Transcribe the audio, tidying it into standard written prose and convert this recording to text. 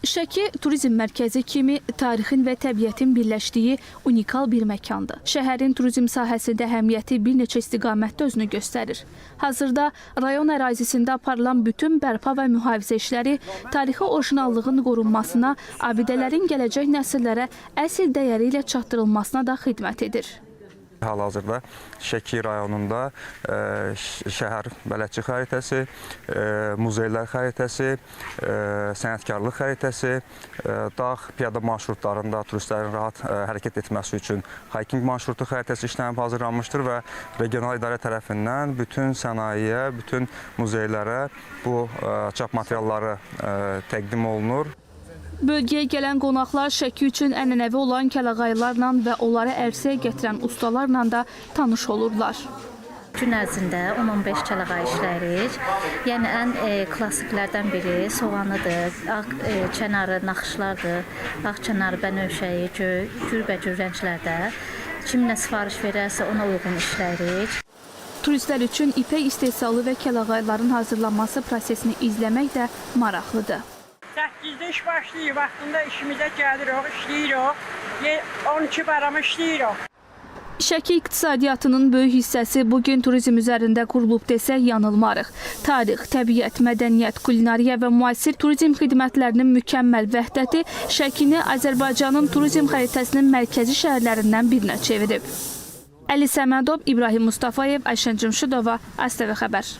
Şəki turizm mərkəzi kimi tarixin və təbiətin birləşdiyi unikal bir məkandır. Şəhərin turizm sahəsində əhəmiyyəti bir neçə istiqamətdə özünü göstərir. Hazırda rayon ərazisində aparılan bütün bərpa və mühafizə işləri tarixi orijinallığın qorunmasına, abidələrin gələcək nəsillərə əsl dəyəri ilə çatdırılmasına da xidmət edir. Hal-hazırda Şəki rayonunda şəhər bələdçi xəritəsi, muzeylər xəritəsi, sənətkarlıq xəritəsi, dağ piyada marşrutlarında turistlərin rahat hərəkət etməsi üçün hiking marşrutu xəritəsi işlənib hazırlanmışdır və regional idarə tərəfindən bütün sənayeyə, bütün muzeylərə bu çap materialları təqdim olunur. Bölgəyə gələn qonaqlar Şəki üçün ənənəvi olan kəlağaylarla və onları ərsəyə gətirən ustalarla da tanış olurlar. Gün ərzində 10-15 kəlağay işləyirik. Yəni ən klassiklərdən biri soğanıdır, ağ kənarı naxışlardır, ağ kənarı bənövşəyi, göy, cürbəcür rənglərdə. Kim nə sifariş verərsə ona uyğun işləyirik. Turistlər üçün ipək istehsalı və kəlağayların hazırlanması prosesini izləmək də maraqlıdır. 8-də iş başlayır, vaxtında işimizə gəlirik, işləyirik. 12 baramı işləyirik. Şəki iqtisadiyyatının böyük hissəsi bugün turizm üzərində qurulub desək yanılmarıq. Tarix, təbiət, mədəniyyət, kulinariya və müasir turizm xidmətlərinin mükəmməl vəhdəti Şəkini Azərbaycanın turizm xəritəsinin mərkəzi şəhərlərindən birinə çevirib. Əli Səmədov, İbrahim Mustafayev, Ayşən Cümşüdova, ASTV xəbər.